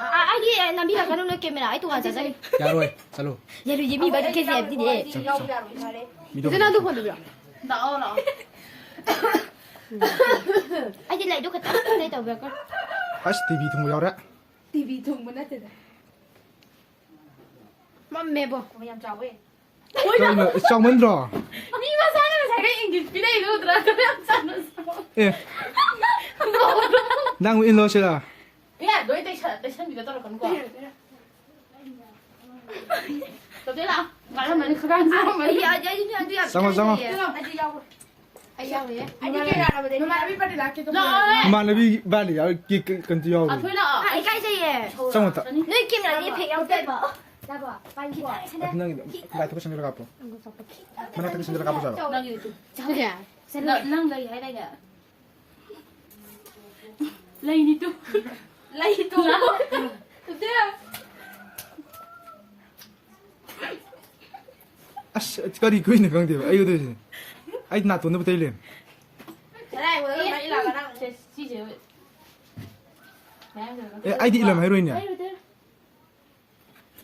ꯑ, ꯑ, ꯑꯩꯒꯤ ꯅꯝꯕꯤꯔꯛꯀꯅꯨ, ꯅꯣꯏ camera, ꯑꯩ ꯇꯣꯉꯥꯟ ꯆꯠꯆꯒꯦ꯫ ꯌꯥꯔꯣꯏ, ꯆꯠꯂꯣ꯫ ꯌꯥꯔꯣꯏꯌꯦ, ꯃꯤ ꯕꯥꯔꯗꯦ ꯀꯦꯖꯤ ꯍꯥꯏꯕꯗꯤꯅꯦ꯫ ꯆꯠꯂꯣ, ꯆꯠꯂꯣ꯫ ꯃꯤꯗꯣ ꯏꯆꯦ, ꯅꯪꯗꯣ ꯐꯣꯟꯗꯣ ꯄꯤꯔꯛꯑꯣ꯫ ꯂꯥꯛꯑꯣ, ꯂꯥꯛꯑꯣ꯫ ꯑꯩꯗꯤ ꯂꯥꯏꯔꯤꯛꯇꯣ ꯈꯤꯇꯪ play ꯇꯧꯕꯤꯔꯛꯀꯅꯨ꯫ ꯑꯁ, ꯇꯤ ꯚꯤ ꯊꯨꯡꯕ ꯌꯥꯎꯔꯦ꯫ ꯇꯤ ꯚꯤ ꯊꯨꯡꯕ ꯅꯠꯇꯦꯗ꯫ ꯃꯝꯃꯦꯕꯣ꯫ ꯌꯥꯝ ꯆꯥꯎꯋꯦ꯫ ꯀꯩꯅꯣ, ꯆꯥꯎꯃꯟꯗ꯭ꯔꯣ? ꯃꯤ ꯃꯁꯥꯅ ꯉꯁꯥꯏꯒ ꯏꯪꯒꯤꯠ ꯄꯤꯔꯛꯏꯗꯣ ꯎꯗ꯭ꯔꯥ? ꯑꯗꯨ ꯌꯥꯝ ꯆꯥꯟꯅꯩ꯫ ꯑꯦ꯫ ꯅꯪ ꯏꯜꯂꯣ ꯁꯤꯔ? ꯏꯌꯥ, ꯂꯣꯏ ꯇꯩꯁꯟ-, ꯇꯩꯁꯟꯕꯤꯗꯣ ꯇꯧꯔꯛꯀꯅꯨꯀꯣ꯫ ꯇꯧꯗꯦ ꯂꯥꯛꯑꯣ꯫ ꯉꯥꯏꯔꯝꯃꯅꯤ, ꯈꯗꯥꯡ ꯆꯥꯔꯝꯃꯅꯤ꯫ ꯑꯩ, ꯑꯩ, ꯑꯩ, ꯑꯩ, ꯑꯩ ꯌꯥꯝ ꯆꯪꯉꯣ, ꯆꯪꯉꯣ꯫ ꯆꯥꯅꯤꯡꯉꯦ꯫ ꯑꯩꯗꯤ ꯌꯥꯎꯔꯣꯏ꯫ ꯑꯩ ꯌꯥꯎꯔꯣꯏꯌꯦ꯫ ꯑꯩꯗꯤ ꯀꯦꯔꯂꯥ ꯂꯥꯛꯄꯗꯩ ꯂꯥꯛꯑꯣ꯫ ꯏꯃꯥꯟꯅꯕꯤ ꯕꯥꯔꯗꯦ ꯂꯥꯛꯀꯦ ꯇꯧꯕ꯫ ꯂꯥꯛꯑꯣ꯫ ꯏꯃꯥꯟꯅꯕꯤ ꯕꯥꯔꯗꯦ ꯌꯥꯎꯔ ꯀꯦꯛ ꯀ-, ꯀꯩꯅꯣ ꯌꯥꯎꯔꯤ꯫ ꯑꯥ, ꯏꯀꯥꯏꯖꯩꯌꯦ꯫ ꯆꯪꯉꯣ ꯑꯝꯇ꯫ ꯅꯣꯏ camera ꯗꯤ effect ꯌꯥꯎꯗꯦꯕ꯫ ꯌꯥꯕꯣ, ꯄꯥꯏꯌꯨꯀꯣ꯫ ꯑꯗꯨ ꯅꯪꯒꯤꯗꯣ ꯂꯥꯏꯠꯇꯣ ꯈꯔ ꯆꯪꯁꯤꯜꯂꯒ ꯀꯥꯞꯄꯣ꯫ ꯃꯅꯥꯛꯇ ꯈꯔ ꯆꯪꯁꯤꯜꯂꯒ ꯀꯥꯞꯄꯁꯨ ꯌꯥꯕ꯭ꯔꯣ? ꯅꯪꯒꯤꯗꯤ ꯇꯨ꯫ ꯅꯪ, ꯅꯪ ꯂꯩ ꯍꯥꯏꯗꯥꯏꯅꯦ? ꯂꯩꯅꯤ ꯇꯨ꯫ ꯂꯩ ꯇꯨ꯫ ꯇꯨ꯫ ꯑꯁ, ꯀꯔꯤ ꯈꯨꯏꯅꯣ ꯈꯪꯗꯦꯕ ꯑꯩ ꯎꯗꯣꯏꯁꯦ꯫ ꯑꯩ ꯅꯥꯇꯣꯟꯗ ꯄꯨꯇꯩ ꯂꯩꯔꯝꯃꯦ꯫ ꯀꯗꯥꯏ ꯑꯣꯏꯔꯣ? ꯃꯩ ꯂꯥꯛꯄ ꯅꯪ꯫ ꯁꯦ, ꯁꯤꯁꯦ꯫ ꯃꯌꯥꯝ ꯀꯩꯅꯣ ꯑꯦ, ꯑꯩꯗꯤ ꯏꯂꯝ ꯍꯥꯏꯔꯣꯏꯅꯦ꯫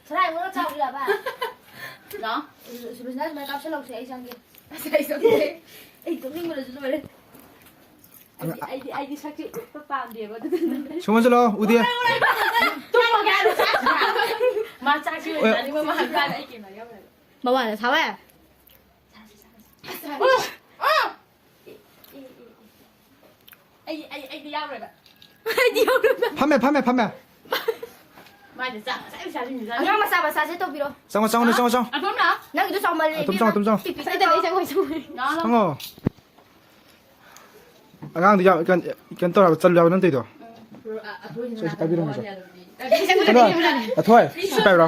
ꯁꯅꯥ ꯏꯕꯨꯡꯉꯣ ꯆꯥꯎꯈ꯭ꯔꯕ? ꯂꯥꯛꯑꯣ꯫ ꯁꯨ-, ꯁꯨꯕꯤꯁꯅꯥ ꯁꯨꯃꯥꯏꯅ ꯀꯥꯞꯁꯜꯂꯛꯁꯦ, ꯑꯩ ꯆꯪꯒꯦ꯫ ꯑꯁ, ꯑꯩ ꯆꯪꯒꯦ꯫ ꯑꯩ ꯇꯨꯝꯅꯤꯡꯕꯅꯁꯨ ꯂꯣꯏꯔꯦ꯫ ꯑꯩꯗꯤ, ꯑꯩꯗꯤ, ꯑꯩꯗꯤ ꯁꯛꯁꯦ ꯎꯠꯄ ꯄꯥꯝꯗꯦꯕ, ꯑꯗꯨꯗꯨꯅ꯫ ꯁꯨꯃꯟꯁꯨ ꯂꯥꯛꯑꯣ, ꯎꯗꯦ꯫ ꯎꯔꯦ, ꯎꯔꯦ, ꯎꯔꯦ꯫ ꯇꯨꯝꯃꯒꯦ ꯍꯥꯏꯔꯣ, ꯆꯥꯁꯤ ꯂꯥꯛꯑꯣ꯫ ꯃꯥ ꯆꯥꯛꯁꯤ ꯑꯣꯏ ꯑꯣꯏ꯫ ꯆꯥꯅꯤꯡꯕ ꯃꯥ ꯍꯥꯏꯕ꯫ ꯃꯋꯥꯅ ꯁꯥꯎꯋꯦ꯫ ꯆꯥꯁꯤ, ꯆꯥꯁꯤ꯫ ꯑꯁ, ꯑꯁ꯫ ꯑꯩ, ꯑꯩ, ꯑꯩꯗꯤ ꯌꯥꯎꯔꯣꯏꯕ꯫ ꯑꯩꯗꯤ ꯌꯥꯎꯔꯣꯏꯕ꯫ ꯐꯝꯃꯦ, ꯐꯝꯃꯦ, ꯐꯝꯃꯦ꯫ ꯃꯥꯏꯗ ꯆꯥꯛ ꯉꯁꯥꯏ ꯆꯥꯁꯤꯟꯕ ꯆꯥꯅꯤ꯫ ꯑꯉꯥꯡ ꯃꯆꯥ ꯃꯆꯥꯁꯦ ꯇꯧꯕꯤꯔꯣ꯫ ꯆꯪꯉꯣ, ꯆꯪꯉꯣ, ꯆꯪꯉꯣ, ꯆꯪꯉꯣ꯫ ꯑꯗꯣꯝ ꯂꯥꯛꯑꯣ꯫ ꯅꯪꯒꯤꯗꯣ ꯆꯥꯎꯃꯜꯂꯦ, ꯑꯗꯨꯝ ꯆꯪꯉꯣ, ꯏꯕꯦꯝꯃ꯫ ꯑꯗꯨꯝ ꯆꯪꯉꯣ꯫ ꯄꯤꯛ ꯄꯤꯛ ꯁꯤꯗ ꯂꯩ, ꯆꯪꯉꯣ, ꯆꯪꯉꯣ꯫ ꯂꯥꯛꯑꯣ, ꯂꯥꯛꯑꯣ꯫ ꯆꯪꯉꯣ꯫ ꯑꯉꯥꯡꯗꯣ ꯌꯥꯝ ꯀꯩꯅꯣ, ꯀꯩꯅꯣ ꯇꯧꯔꯕ, ꯆꯠꯂꯨ ꯌꯥꯕ ꯅꯪ ꯇꯧꯔꯤꯗꯣ? ꯎꯝ꯫ ꯁꯦ, ꯁꯤ ꯄꯥꯏꯕꯤꯔꯝꯃꯣ, ꯁꯦ꯫ ꯀꯩꯅꯣ, ꯑꯊꯣꯏ, ꯁꯤ ꯄꯥꯏꯔꯣ꯫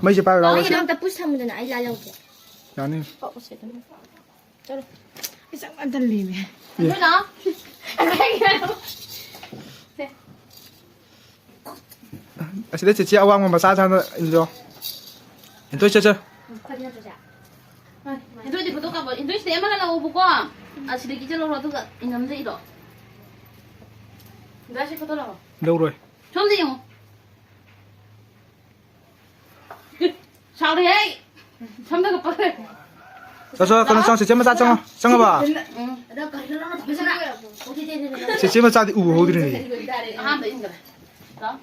ꯃꯩꯁꯦ ꯄꯥꯏꯔꯨ ꯂꯥꯎ꯫ ꯑꯩ ꯅꯪ ꯑꯝꯇ ꯄꯨꯁ ꯊꯝꯃꯨꯗꯅ, ꯑꯩ ꯂꯥꯏ ꯂꯧꯒꯦ꯫ ꯌꯥꯅꯤ꯫ ꯆꯠꯂꯣ꯫ ꯑꯩ ꯆꯥꯛ ꯌꯥꯝ ꯇꯜꯂꯤꯅꯦ꯫ ꯏꯊꯣꯏꯅ? ꯁꯦ꯫ ꯑꯁꯤꯗ ꯆꯦꯆꯦ ꯑꯋꯥꯡꯕ ꯃꯆꯥ ꯆꯥꯅ ꯏꯜꯂꯣ꯫ ꯏꯊꯣꯏ ꯆꯠ ꯆꯠ꯫ ꯈ꯭ꯋꯥꯏꯗꯤ ꯅꯠꯇ꯭ꯔꯣ ꯁꯦ? ꯍꯣꯏ꯫ ꯏꯊꯣꯏꯗꯤ ꯐꯣꯇꯣ ꯀꯥꯞꯄꯣ꯫ ꯏꯊꯣꯏ ꯁꯤꯗꯩ ꯑꯃꯒ ꯂꯧꯑꯣꯕꯀꯣ꯫ ꯑꯁꯤꯗꯒꯤ ꯆꯠꯂꯧꯔꯣ, ꯑꯗꯨꯒ ꯏꯅꯝꯗ ꯏꯔꯣ꯫ ꯗꯥ ꯁꯤ ꯐꯣꯇꯣ ꯂꯧꯔꯣ꯫ ꯂꯧꯔꯣꯏ꯫ ꯁꯣꯝꯗ ꯌꯦꯡꯉꯣ꯫ ꯁꯥꯎꯔꯦꯍꯦ꯫ ꯁꯝꯗꯒ ꯄꯛꯈ꯭ꯔꯦ꯫ ꯆꯠ, ꯆꯠ, ꯀꯩꯅꯣ, ꯆꯪ, ꯆꯦꯆꯦ ꯃꯆꯥ ꯆꯪꯉꯣ꯫ ꯆꯪꯉꯕ? ꯎꯝ꯫ ꯆꯦꯆꯦ ꯃꯆꯥꯗꯤ ꯎꯕ ꯍꯧꯗ꯭ꯔꯤꯅꯦ꯫ ꯑꯍꯥꯟꯕ ꯏꯟꯈ꯭ꯔꯦ꯫ ꯂꯥꯎ꯫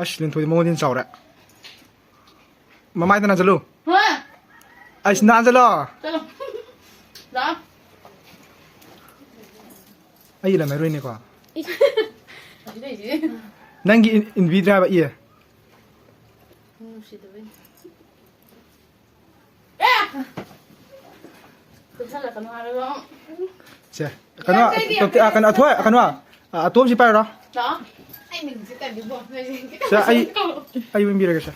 ꯑꯁ, ꯂꯤꯟꯊꯣꯏꯗꯤ ꯃꯉꯣꯟꯗꯩ ꯍꯦꯟꯅ ꯆꯥꯎꯔꯦ꯫ ꯃꯃꯥꯏꯗ ꯅꯥꯟꯁꯤꯜꯂꯨ꯫ ꯍꯣꯏ꯫ ꯑꯩꯁ, ꯅꯥꯟꯁꯤꯜꯂꯣ꯫ ꯆꯠꯂꯣ꯫ ꯂꯥꯛꯑꯣ꯫ ꯑꯩꯒꯤ ꯂꯝ ꯍꯥꯏꯔꯣꯏꯅꯦꯀꯣ꯫ ꯑꯁꯤꯗ ꯏꯁꯤ꯫ ꯅꯪꯒꯤ ꯏꯟ-, ꯏꯟꯕꯤꯗ꯭ꯔꯦ ꯍꯥꯏꯕ, ꯏ꯫ ꯅꯨꯡꯁꯤꯗꯕꯩ꯫ ꯑꯦ! ꯀꯨꯞꯁꯜꯂꯛꯀꯅꯨ ꯍꯥꯏꯔꯒ꯫ ꯁꯦ, ꯀꯩꯅꯣ, ꯌꯥꯝ ꯀꯩꯒꯤ ꯇꯣꯞꯇꯤ-, ꯑꯥ, ꯀꯩꯅꯣ, ꯑꯊꯣꯏ, ꯀꯩꯅꯣ, ꯑꯥ, ꯑꯇꯣꯝꯁꯤ ꯄꯥꯏꯔꯣ꯫ ꯂꯥꯛꯑꯣ꯫ ꯑꯩ ꯃꯤꯡꯁꯦ ꯀꯔꯤꯕꯣ? ꯁꯦ, ꯑꯩ, ꯑꯩ ꯑꯣꯏꯅ ꯄꯤꯔꯒꯦ, ꯁꯦ꯫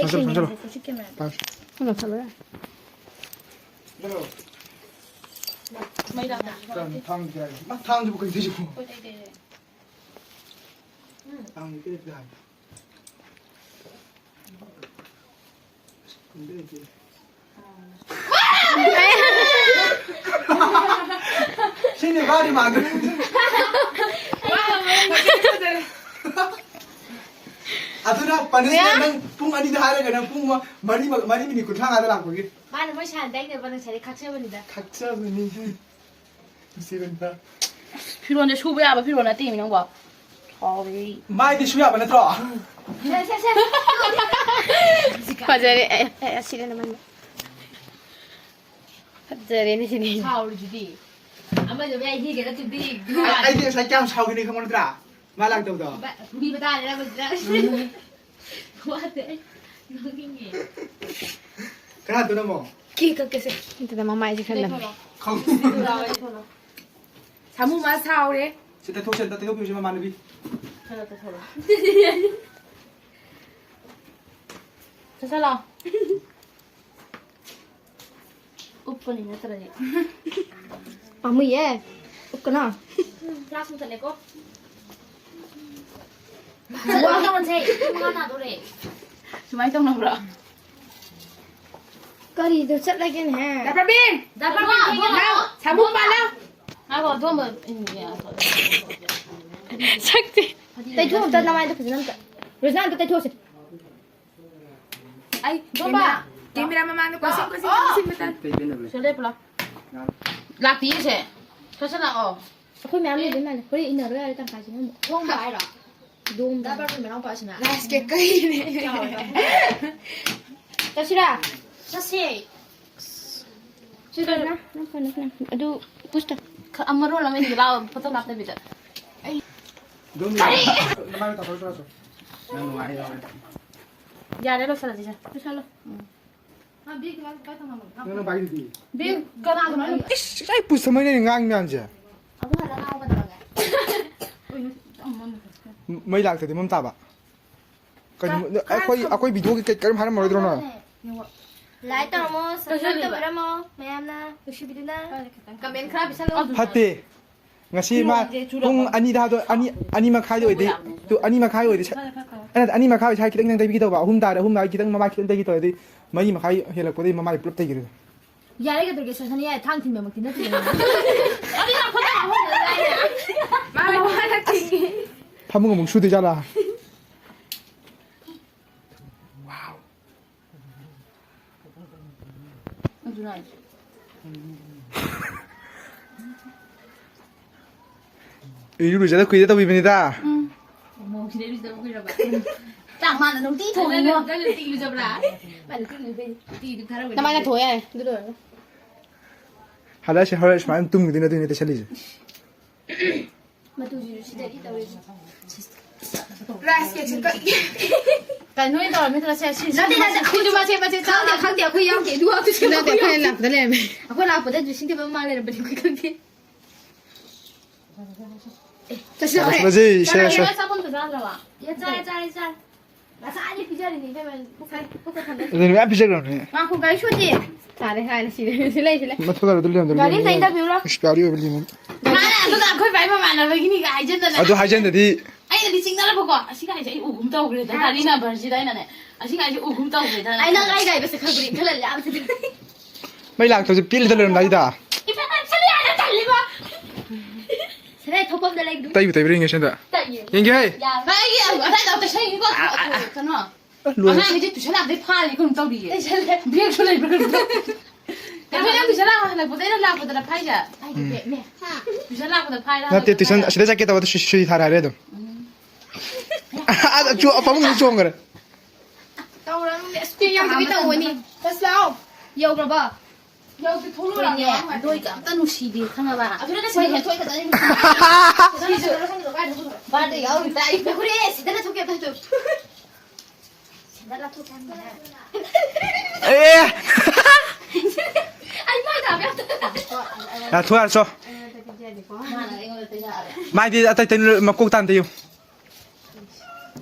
ꯐꯪꯁꯜꯂꯨ, ꯐꯪꯁꯜꯂꯨ꯫ ꯐꯪꯁꯜꯂꯨ꯫ ꯃꯩ ꯂꯥꯛꯇ꯭ꯔꯗꯤ ꯀꯩꯅꯣ, ꯊꯥꯡ ꯀꯌꯥ? ꯃꯥ ꯊꯥꯡꯁꯤꯕꯨ ꯀꯩꯅꯣ ꯇꯧꯔꯤꯁꯤꯕꯣ? ꯀꯣꯏ ꯇꯩ ꯇꯩ꯫ ꯊꯥꯡꯁꯤ ꯀꯩ ꯀꯌꯥ? ꯁꯤꯅꯦ ꯃꯥꯅꯤ ꯃꯥꯟꯗꯣꯏ꯫ ꯑꯗꯨꯅ punishment ꯅꯪ ꯄꯨꯡ ꯑꯅꯤꯗ ꯍꯥꯏꯔꯒ ꯅꯪ ꯄꯨꯡ ꯃ-, ꯃꯔꯤ ꯃ-, ꯃꯔꯤ ꯃꯤꯅꯤꯠ ꯀꯨꯟꯊ꯭ꯔꯥ ꯃꯉꯥꯗ ꯂꯥꯛꯄꯒꯤ꯫ ꯃꯥꯅ ꯃꯣꯏ ꯁꯥꯟꯅ ꯇꯩꯅꯕ ꯅꯪ ꯁꯥꯏꯗꯩ ꯈꯥꯛꯆꯕꯅꯤꯗ꯫ ꯈꯥꯛꯆꯕꯅꯤ꯫ ꯅꯨꯡꯁꯤꯕꯅꯤꯗ꯫ ꯐꯤꯔꯣꯟꯁꯦ ꯁꯨꯕ ꯌꯥꯕ ꯐꯤꯔꯣꯟ ꯅꯠꯇꯦꯃꯤ ꯅꯪꯕꯣ꯫ ꯁꯥꯎꯔꯦ꯫ ꯃꯥꯏꯗꯤ ꯁꯨ ꯌꯥꯕ ꯅꯠꯇ꯭ꯔꯣ? ꯁꯦ, ꯁꯦ, ꯁꯦ꯫ ꯐꯖꯔꯦ꯫ ꯑꯦ, ꯑꯦ, ꯑꯁꯤꯗꯅ ꯃꯥꯏ꯫ ꯐꯖꯔꯦꯅꯦ ꯁꯤꯗꯤ꯫ ꯁꯥꯎꯔꯤꯗꯨꯗꯤ꯫ ꯑꯃꯗꯣ ꯃꯌꯥꯏ ꯍꯤꯒꯦꯔꯥ ꯇꯨꯗꯤ꯫ ꯑꯩ-, ꯑꯩꯗꯤ ꯉꯁꯥꯏ ꯀꯌꯥꯝ ꯁꯥꯎꯈꯤꯅꯤ ꯈꯪꯕ ꯅꯠꯇ꯭ꯔꯥ? ꯃꯥ ꯂꯥꯛꯇꯕꯗꯣ꯫ ꯕ-, ꯐꯨꯕꯤ ꯃꯇꯥꯅꯦ ꯅꯪ ꯍꯧꯖꯤꯛ꯫ ꯋꯥꯗꯦ꯫ ꯅꯣꯛꯅꯤꯡꯉꯦ꯫ ꯀꯅꯥ ꯇꯨꯅꯃꯣ? ꯀꯦꯛ ꯀꯛꯀꯦꯁꯦ꯫ ꯑꯗꯨꯗ ꯃꯃꯥꯏꯁꯦ ꯈꯜꯂꯝꯃꯦ꯫ ꯂꯩꯊꯣꯛꯂꯣ꯫ ꯈꯪ-, ꯂꯩꯊꯣꯛꯂꯣ, ꯂꯩꯊꯣꯛꯂꯣ꯫ ꯁꯥꯃꯨ ꯃꯥ ꯁꯥꯎꯔꯦ꯫ ꯇꯩꯊꯣꯛꯁꯦ, ꯑꯝꯇ ꯇꯩꯊꯣꯛꯄꯤꯌꯨꯁꯦ ꯃꯃꯥꯟꯅꯕꯤ꯫ ꯆꯠꯂꯣ, ꯆꯠꯊꯣꯛꯑꯣ꯫ ꯆꯠꯁꯜꯂꯣ꯫ ꯎꯞꯄꯅꯤ ꯅꯠꯇ꯭ꯔꯗꯤ꯫ ꯄꯥꯝꯃꯨꯏꯌꯦ꯫ ꯎꯞꯀꯅꯣ꯫ ꯐ꯭ꯂꯥꯁ ꯃꯨꯊꯠꯂꯦꯀꯣ꯫ ꯋꯥ ꯇꯧꯔꯁꯦ꯫ ꯄꯨꯡ ꯃꯉꯥ ꯇꯥꯗꯣꯔꯦ꯫ ꯁꯨꯃꯥꯏꯅ ꯇꯧꯅꯕ꯭ꯔꯣ? ꯀꯔꯤꯗ ꯆꯠꯂꯒꯦꯅꯦꯍꯦ? ꯗꯥ ꯄ꯭ꯔꯕꯤꯟ! ꯗꯥ ꯄ꯭ꯔꯕꯤꯟ, ꯊꯦꯡꯉꯦ ꯂꯥꯛꯑꯣ꯫ ꯁꯥꯃꯨ ꯄꯥꯜꯂꯣ꯫ ꯉꯥꯏꯈꯣ, ꯑꯗꯨꯝꯕ, ꯎꯝ, ꯌꯥ-, ꯁꯛꯇꯤ꯫ ꯇꯩꯊꯣꯛ ꯑꯝꯇ ꯅꯃꯥꯏꯗꯣ ꯐꯖꯅ ꯑꯝꯇ꯫ ꯔꯣꯖꯅꯥ, ꯑꯝꯇ ꯇꯩꯊꯣꯛꯑꯁꯦ꯫ ꯑꯩ, ꯗꯣꯝꯕ꯫ ꯀꯦꯃꯦꯔꯥ, ꯀꯦꯃꯦꯔꯥ ꯃꯃꯥꯡꯗ ꯀꯣꯏꯆꯦꯟ ꯀꯣꯏꯆꯦꯟ ꯆꯦꯟꯕ ꯇꯥꯔꯦ꯫ ꯁꯤꯗ ꯂꯦꯞꯄꯨ ꯂꯥꯎ꯫ ꯂꯥꯛꯇꯤꯌꯦ ꯁꯦ꯫ ꯁꯠ ꯁꯠ ꯂꯥꯛꯑꯣ꯫ ꯑꯩꯈꯣꯏ ꯃꯌꯥꯝ ꯂꯩꯕꯩ ꯃꯥꯜꯂꯦ꯫ ꯍꯣꯔꯦꯟ ꯏꯟꯅꯔꯣꯏ ꯌꯥꯔꯦ ꯇꯪꯈꯥꯏꯁꯤꯅ ꯑꯃꯨꯛ꯫ ꯊꯣꯡꯕ ꯍꯥꯏꯔꯣ? ꯗꯣꯝꯕ꯫ ꯗꯥ ꯄ꯭ꯔꯕꯤꯟ ꯃꯅꯥꯎꯄꯥꯁꯤꯅ꯫ ꯂꯥꯏꯁ ꯀꯦꯛ ꯀꯛꯏꯅꯦ꯫ ꯆꯠꯁꯤꯔꯥ? ꯆꯠꯁꯦ꯫ ꯁꯤ ꯀꯩꯅꯣ? ꯅꯪ ꯐꯣꯟ, ꯅꯪ ꯐꯣꯟ꯫ ꯑꯗꯨ ꯄꯨꯁꯇ꯫ ꯈ-, ꯑꯃ ꯔꯣꯜ ꯑꯃ ꯏꯟꯒꯦ ꯂꯥꯛꯑꯣ, ꯐꯣꯇꯣ ꯀꯥꯞꯇꯕꯤꯗ꯫ ꯑꯗꯨꯝ ꯅꯃꯥꯏ ꯇꯥꯊꯣꯛ ꯆꯠꯂꯁꯨ꯫ ꯅꯪ ꯅꯨꯡꯉꯥꯏ ꯌꯥꯎꯔꯦ꯫ ꯌꯥꯔꯦ, ꯂꯣꯏꯁꯜꯂꯁꯤꯁꯦ꯫ ꯂꯣꯏꯁꯜꯂꯣ꯫ ꯎꯝ꯫ ꯅꯪ ꯅꯪ ꯄꯥꯏꯗꯨꯗꯤ꯫ ꯕꯦꯛ ꯀꯅꯥꯒꯤꯅꯣ? ꯏꯁ, ꯑꯩ ꯄꯨꯁ ꯊꯝꯃꯩꯅꯦ ꯉꯥꯡ ꯃꯌꯥꯝꯁꯦ꯫ ꯑꯃꯨꯛ ꯍꯜꯂ ꯉꯥꯡꯉꯣ ꯀꯩꯗꯧꯔꯒꯦ? ꯃꯩ ꯂꯥꯛꯇ꯭ꯔꯗꯤ ꯃꯝ ꯇꯥꯕ꯫ ꯀꯩꯅꯣ, ꯀ-, ꯑꯩꯈꯣꯏ, ꯀ-, ꯑꯩꯈꯣꯏ ꯚꯤꯗꯤꯑꯣꯒꯤ ꯀꯩ-, ꯀꯔꯤꯝ ꯍꯥꯏꯔꯝꯃꯔꯣꯏꯗ꯭ꯔꯣ ꯅꯪ? ꯂꯥꯏꯛ ꯇꯧꯔꯝꯃꯣ, ꯁꯕꯁꯀ꯭ꯔꯥꯏꯕ ꯇꯧꯕꯤꯔꯝꯃꯣ, ꯃꯌꯥꯝꯅ ꯅꯨꯡꯁꯤꯕꯤꯗꯨꯅ꯫ ꯀꯃꯦꯟ ꯈꯔ ꯄꯤꯁꯜꯂꯣ꯫ ꯐꯠꯇꯦ꯫ ꯉꯁꯤ ꯃꯥ ꯄꯨꯡ ꯑꯅꯤꯗ ꯍꯥꯗꯣ-, ꯑꯅꯤ, ꯑꯅꯤ ꯃꯈꯥꯏꯗ ꯑꯣꯏꯗꯤ, ꯇꯨ, ꯑꯅꯤ ꯃꯈꯥꯏ ꯑꯣꯏꯗꯤ ꯁ-, ꯑꯩꯅ ꯑꯅꯤ ꯃꯈꯥꯏ ꯑꯣꯏꯗꯤ ꯁꯥꯏ ꯈꯤꯇꯪ ꯈꯤꯇꯪ ꯇꯩꯕꯤꯒꯦ ꯇꯧꯕ, ꯑꯍꯨꯝ ꯇꯥꯔꯦ, ꯑꯍꯨꯝ ꯇꯥꯔꯦ ꯈꯤꯇꯪ ꯃꯃꯥꯏ ꯈꯤꯇꯪ ꯇꯩꯒꯦ ꯇꯧꯔꯗꯤ ꯃꯔꯤ ꯃꯈꯥꯏ ꯍꯦꯜꯂꯛꯄꯗꯒꯤ ꯃꯃꯥꯏ ꯄꯨꯂꯞ ꯇꯩꯈꯤꯗꯣꯏꯅꯦ꯫ ꯌꯥꯔꯦ, ꯀꯩꯗꯧꯔꯒꯦ, ꯁꯣꯁꯅꯤ ꯌꯥꯔꯦ, ꯊꯥꯡ ꯊꯤꯟꯕꯃꯛꯇꯤ ꯅꯠꯇꯦ꯫ ꯃꯥꯅ ꯋꯥꯅ ꯊꯤꯡꯉꯤ꯫ ꯐꯃꯨꯡ ꯑꯃꯨꯛ ꯁꯨꯗꯣꯏ ꯖꯥꯠꯂꯥ? ꯑꯗꯨꯅ ꯍꯥꯏꯁꯦ꯫ ꯏꯔꯨ ꯂꯨꯖꯗ ꯀꯨꯏꯔꯦ ꯇꯧꯕꯤꯕꯅꯤꯗ꯫ ꯎꯝ꯫ ꯃꯧꯁꯤꯗ ꯏꯔꯨꯖꯗꯕ ꯀꯨꯏꯔꯕ? ꯆꯥꯛ ꯃꯥꯅ ꯅꯨꯡꯇꯤꯒꯤ ꯊꯣꯡꯉꯤꯉꯣ꯫ ꯅꯪ ꯅꯨꯡꯇꯤꯒꯤ ꯂꯨꯖꯕ꯭ꯔꯥ? ꯃꯥ ꯅꯨꯡꯇꯤꯒꯤ ꯂꯨꯖꯩ꯫ ꯅꯨꯡꯇꯤꯒꯤ ꯑꯗꯨꯝ ꯊꯥꯔꯝꯒꯅꯤ꯫ ꯅꯃꯥꯏ ꯅꯥꯟꯊꯣꯛꯑꯣ ꯌꯥꯔꯦ꯫ ꯑꯗꯨ ꯂꯣꯏꯔꯒ꯫ ꯍꯜꯂꯛꯑꯁꯤ ꯍꯣꯔꯦꯟ ꯁꯨꯃꯥꯏꯅ ꯇꯨꯝꯈꯤꯗꯣꯏꯅꯦ ꯑꯗꯨꯏꯅꯦ ꯇꯩꯁꯜꯂꯤꯁꯦ꯫ ꯃꯇꯨꯁꯤꯁꯨ ꯁꯤꯗꯒꯤ ꯇꯧꯔꯤꯁꯦ꯫ ꯔꯥꯏꯁ ꯀꯦꯛꯁꯦ ꯀꯛꯏ꯫ ꯀꯩꯅꯣ ꯑꯣꯏꯅ ꯇꯧꯔꯝꯃꯤꯗꯨꯅ ꯁꯦ, ꯁꯤ, ꯅꯠꯇꯦ, ꯅꯠꯇꯦ, ꯑꯩꯈꯣꯏꯁꯨ ꯃꯆꯦꯠ, ꯃꯆꯦꯠ ꯆꯥ-, ꯈꯪꯗꯦ, ꯈꯪꯗꯦ, ꯑꯩꯈꯣꯏ ꯌꯥꯎꯗꯦ꯫ ꯑꯗꯨ ꯉꯥꯛꯇ ꯁꯤꯟꯅꯗꯦ, ꯑꯩꯈꯣꯏ ꯂꯥꯛꯄꯗ ꯑꯗꯨ ꯁꯤꯟꯗꯕ ꯃꯥꯜꯂꯦ, ꯂꯩꯔꯝꯕꯅꯤ ꯑꯩꯈꯣꯏ ꯈꯪꯗꯦ꯫ ꯆꯠꯁꯤ, ꯆꯠꯁꯤ, ꯆꯠꯁꯤ꯫ ꯆꯥꯔꯦ, ꯆꯥꯔꯦ, ꯆꯥꯔꯦ꯫ ꯉꯁꯥꯏꯗꯤ ꯄꯤꯖꯔꯤꯅꯤ, ꯏꯕꯦꯝꯃ꯫ ꯄꯨꯛ ꯊꯟ-, ꯄꯨꯛ ꯊꯟꯗꯣꯏꯅꯦ꯫ ꯑꯗꯨꯅꯦ ꯃꯌꯥꯝ ꯄꯤꯖꯈ꯭ꯔꯕꯅꯦ꯫ ꯉꯥꯏꯈꯣ, ꯒꯥꯔꯤ ꯁꯣꯗꯤ꯫ ꯇꯥꯔꯦ ꯍꯥꯏꯅ ꯁꯤꯔꯦ꯫ ꯁꯤ ꯂꯩ, ꯁꯤ ꯂꯩ꯫ ꯃꯊꯛ ꯒꯥꯔꯤꯗ ꯂꯩꯔꯝꯗ꯭ꯔꯗꯤ ꯒꯥꯔꯤ ꯑꯝꯇ ꯂꯩꯔꯝꯗ꯭ꯔꯗꯤ ꯏꯟꯇꯔꯚꯤꯌꯨꯔꯣ? ꯏꯁ, ꯒꯥꯔꯤ ꯑꯣꯏꯕ ꯂꯤꯃꯨ꯫ ꯃꯥꯅ ꯑꯗꯨꯒ ꯑꯩꯈꯣꯏ ꯕꯥꯏ ꯃꯃꯥꯟꯅꯕꯒꯤꯅꯤꯒ ꯍꯥꯏꯖꯟꯗꯅ꯫ ꯑꯗꯨ ꯍꯥꯏꯖꯟꯗꯗꯤ꯫ ꯑꯩꯅꯗꯤ ꯆꯤꯡꯅꯔꯕꯀꯣ, ꯑꯁꯤꯒ ꯍꯥꯏꯁꯦ ꯑꯩ ꯎꯒꯨꯝ ꯇꯧꯈ꯭ꯔꯦꯗ, ꯒꯥꯔꯤ ꯅꯝꯕꯔꯁꯤꯗ ꯑꯩꯅꯅꯦ, ꯑꯁꯤꯒ ꯍꯥꯏꯁꯦ ꯎꯒꯨꯝ ꯇꯧꯈ꯭ꯔꯦꯗ꯫ ꯑꯩ ꯅꯪ ꯑꯩ ꯒꯥꯔꯤ ꯃꯁꯛ ꯈꯪꯕꯗꯤ ꯏꯟꯈꯠꯍꯜꯂꯦ, ꯑꯥ, ꯃꯊꯛꯇ꯫ ꯃꯩ ꯂꯥꯛꯇꯕꯁꯦ ꯄꯤꯜꯂꯗ ꯂꯩꯔꯝꯗꯥꯏꯗ꯫ ꯏꯐꯦꯠ ꯐꯦꯠ ꯁꯤꯜꯂꯤ ꯌꯥꯝꯅ ꯇꯜꯂꯤꯕꯣ꯫ ꯁꯤꯗ ꯊꯣꯛꯐꯝꯗ ꯂꯩꯕꯗꯨ꯫ ꯇꯩꯕꯨ ꯇꯩꯕ꯭ꯔꯥ ꯌꯦꯡꯒꯦ ꯁꯤꯗ꯫ ꯇꯩꯌꯦ꯫ ꯌꯦꯡꯒꯦ ꯍꯩ꯫ ꯌꯥꯔꯦ꯫ ꯑꯩꯒꯤ ꯑꯗꯥꯏꯗ ꯑꯝꯇ ꯁꯦꯡꯉꯤꯀꯣ꯫ ꯀꯩꯅꯣ꯫ ꯑ, ꯂꯣꯏꯔꯦ꯫ ꯑꯉꯥꯡꯈꯩꯁꯦ ꯇꯨꯏꯁꯟ ꯂꯥꯛꯄꯗꯩ ꯐꯥꯔꯤ ꯀꯩꯅꯣꯝ ꯇꯧꯔꯤꯌꯦ꯫ ꯇꯩꯁꯜꯂꯦ꯫ ꯕ꯭ꯔꯦꯛꯁꯨ ꯂꯩꯕ꯭ꯔꯥ ꯀꯩꯅꯣ ꯇꯧ-, ꯀꯩꯅꯣ ꯅꯪ ꯇꯨꯏꯁꯟ ꯂꯥꯛ-, ꯍꯜꯂꯛꯄꯗꯩꯔ ꯂꯥꯛꯄꯗꯔ ꯐꯥꯏꯁꯦ? ꯑꯩꯒꯤ ꯕ꯭ꯔꯦꯛꯅꯦ꯫ ꯇꯨꯏꯁꯟ ꯂꯥꯛꯄꯗ ꯐꯥꯏꯔ ꯅꯠꯇꯦ, ꯍꯜꯂꯛꯄꯗ ꯇꯨꯏꯁꯟ ꯐꯥꯏꯔ? ꯑꯁꯤꯗ ꯆꯠꯀꯦ ꯇꯧꯕꯗ ꯁꯨ-, ꯁꯨꯇꯤ ꯊꯥꯔꯦ ꯍꯥꯏꯔꯦ ꯑꯗꯨꯝ꯫ ꯎꯝ꯫ ꯑ, ꯆꯨ-, ꯐꯃꯨꯡꯗ ꯆꯣꯡꯈ꯭ꯔꯦ꯫ ꯇꯧꯔꯅꯨꯅꯦ꯫ ꯑꯁ, ꯄꯦ ꯌꯥꯝꯗꯕꯤ ꯇꯧꯕꯅꯤ꯫ ꯆꯠꯁꯤ ꯂꯥꯛꯑꯣ꯫ ꯌꯧꯈ꯭ꯔꯕꯣ? ꯌꯧꯗ꯭ꯔꯤ, ꯊꯣꯛꯂꯛꯑꯣ꯫ ꯍꯣꯏꯅꯦ, ꯂꯥꯛꯑꯣ꯫ ꯅꯣꯏꯒ ꯑꯝꯇ ꯅꯨꯡꯁꯤꯗꯦ, ꯈꯪꯉꯕ? ꯑꯗꯨꯅ ꯀꯩꯁꯨ ꯑꯩꯈꯣꯏ ꯍꯦꯟꯊꯣꯏ ꯈꯛꯇꯅꯤ꯫ ꯁꯤꯁꯨ ꯕꯥꯔꯗꯦ ꯌꯥꯎꯔꯤ ꯇꯥꯏ꯫ ꯍꯣꯔꯦ, ꯁꯤꯗꯅ ꯊꯣꯛꯀꯦ ꯑꯝꯇ ꯍꯥꯏꯗꯣꯛ꯫ ꯁꯦꯟꯗꯜ ꯂꯥꯊꯣꯛꯀꯦ ꯍꯥꯏꯕꯅꯦ꯫ ꯑꯦ! ꯑꯩ ꯃꯥꯏ ꯇꯥꯕ ꯌꯥꯝ ꯇꯜꯂꯦ꯫ ꯌꯥ, ꯊꯣꯛ ꯌꯥꯔꯦ, ꯆꯣ꯫ ꯃꯥꯅ ꯑꯩꯉꯣꯟꯗ ꯇꯩꯅꯔꯦ꯫ ꯃꯥꯏꯗꯤ ꯑꯇꯩ ꯇꯩꯅ ꯃꯀꯣꯛ ꯇꯥꯟ ꯇꯩꯌꯨ꯫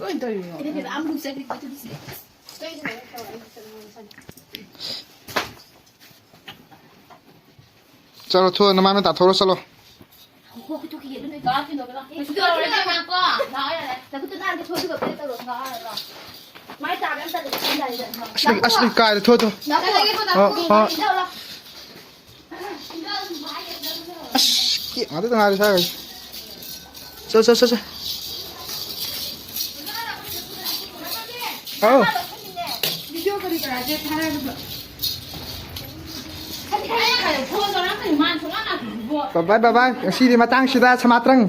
ꯂꯣꯏ ꯇꯧꯔꯤꯅꯣ? ꯏꯕꯦꯝꯃ, ꯑꯃꯨꯛ ꯆꯠꯈ꯭ꯔꯦ, ꯑꯗꯨꯗꯤ ꯁꯤꯗ꯫ ꯆꯠꯂꯣ, ꯊꯣꯛꯑꯣ, ꯅꯃꯥꯏ ꯃꯤꯠ ꯇꯥꯊꯣꯛꯎꯔꯣ, ꯆꯠꯂꯣ꯫ ꯉꯥꯏꯈꯣ, ꯉꯥꯏꯈꯣ, ꯊꯣꯛꯈꯤꯒꯦ, ꯑꯗꯨ ꯅꯣꯏ ꯀꯥꯔꯛꯈꯤꯅꯣ, ꯀꯩꯅꯣ꯫ ꯀꯩꯁꯨ ꯇꯧꯔꯣꯏ, ꯏꯕꯦꯝꯃ, ꯀꯣ꯫ ꯂꯥꯛꯑꯣ, ꯌꯥꯔꯦ꯫ ꯅꯈꯨꯠꯇꯣ ꯅꯥꯟꯅ ꯊꯣꯛꯑꯣ, ꯑꯗꯨꯒ ꯄꯦꯛ ꯇꯧꯔꯣ, ꯂꯥꯛꯑꯣ, ꯌꯥꯔꯦ, ꯂꯥꯛꯑꯣ꯫ ꯃꯥꯏ ꯇꯥꯕ ꯌꯥꯝ ꯇꯜꯂꯦ, ꯆꯠꯂꯝꯗꯥꯏꯗ꯫ ꯑꯁ, ꯑꯁ, ꯀꯥꯏꯗ ꯊꯣꯛꯑꯣ, ꯊꯣꯛꯑꯣ꯫ ꯂꯥꯛꯑꯣ, ꯂꯥꯛꯑꯣ꯫ ꯂꯥꯛꯑꯣ, ꯂꯥꯛꯑꯣ꯫ ꯑꯁ, ꯀꯦꯛ ꯉꯥꯛꯇ ꯉꯥꯏꯔꯦ ꯁꯥꯏ꯫ ꯆꯣ, ꯆꯣ, ꯆꯣ, ꯆꯣ꯫ ꯑꯧ꯫ ꯕꯥꯏ ꯕꯥꯏ ꯕꯥꯏ꯫ ꯉꯁꯤꯗꯤ ꯃꯇꯥꯡꯁꯤꯗ ꯁꯃꯥꯇ꯭ꯔꯪ꯫